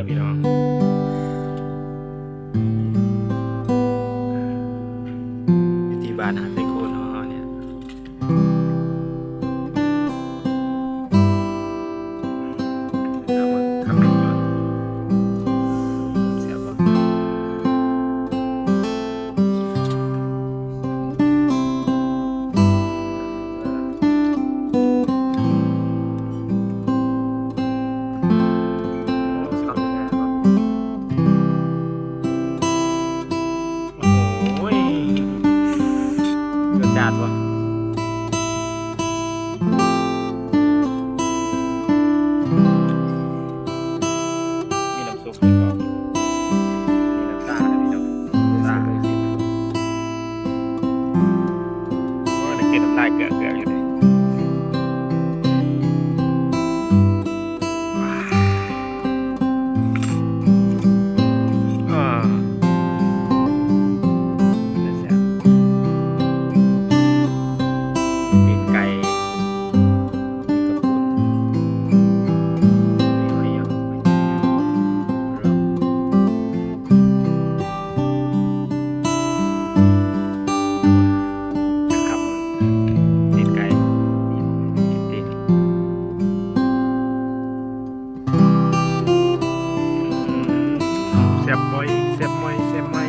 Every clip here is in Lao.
ພີ່ນ້ອງ ຢູ່ທີ່ບ້ານຫາດໄຊໂຄນຂອງເຮົານີ້ ເອົາມາຄຳເບິ່ງກ່ອນ ແຊບບໍ່? ໂອ້ຍ ລົດຈັດບໍ່? ມີນ້ຳຊຸບ ມີນ້ຳຕານ ມີນ້ຳຕານ ໂອ້ຍ ໄດ້ກິນນ້ຳລາຍເກືອກໆຢູ່ນີ້. ອາ ແຊບໆ ຕີນໄກ່ ແຊບໝ້ອຍ ແຊບໝ້ອຍ ແຊບໝ້ອຍ.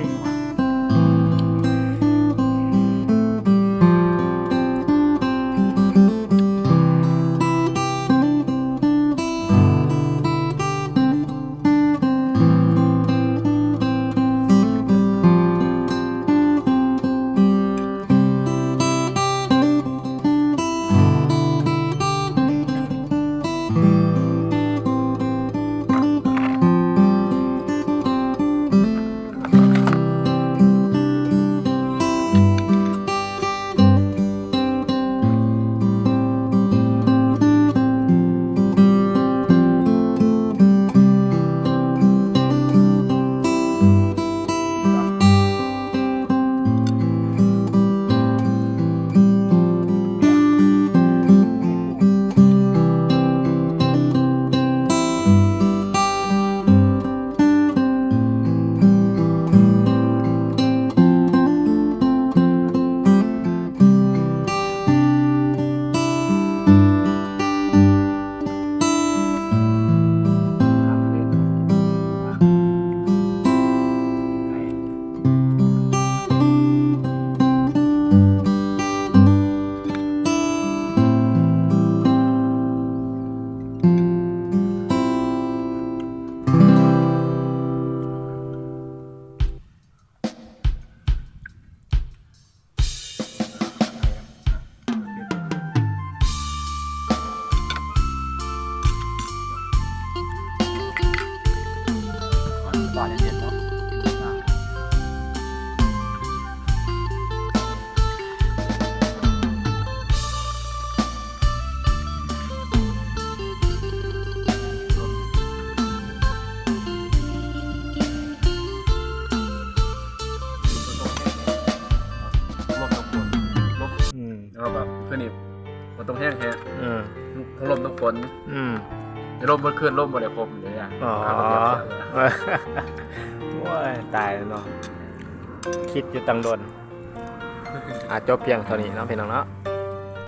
ລົມ ອືມ ເຮົາກໍຄືນີ້ ບໍ່ຕ້ອງແຮງແຮງ ເອີ ທັງລົມທັງຝົນ ອືມ ລົມເບິດຄືນ ລົມບໍ່ໄດ້ຄົບເດ້ ອໍ ໂອ້ຍ ຕາຍແລ້ວເນາະ ຄິດຢູ່ຕັ້ງດົນ. ອ່າ ຈົບພຽງເທົ່ານີ້ເນາະ ພີ່ນ້ອງເນາະ.